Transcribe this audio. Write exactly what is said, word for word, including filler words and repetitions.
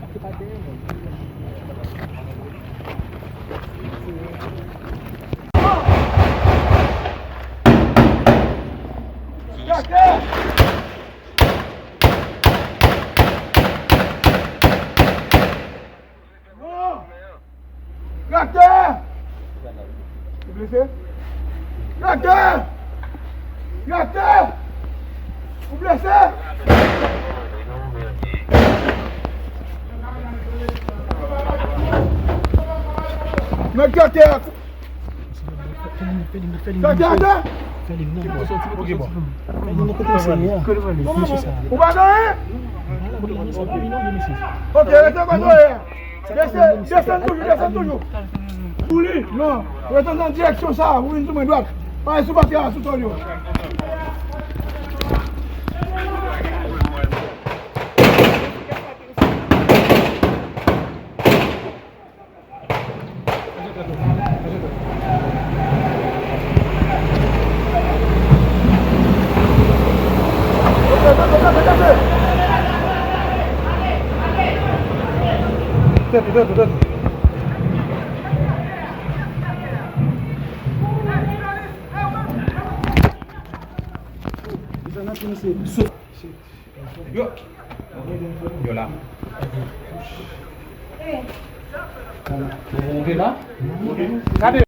Non! Reaktè! Ou blese? Reaktè! Reaktè! Ou blese? Mèt reaktè a! Sa te atè? Ou pa gen anyen? Ok, rete kote w ye a. Desann, desann toujou, desann toujou. Pou li, non. Rete nan direksyon sa a, ou vin sou mwen dwat. Pa sou pati a, sou tòl yo. Yo. Yo la. Ou rive la? Gade.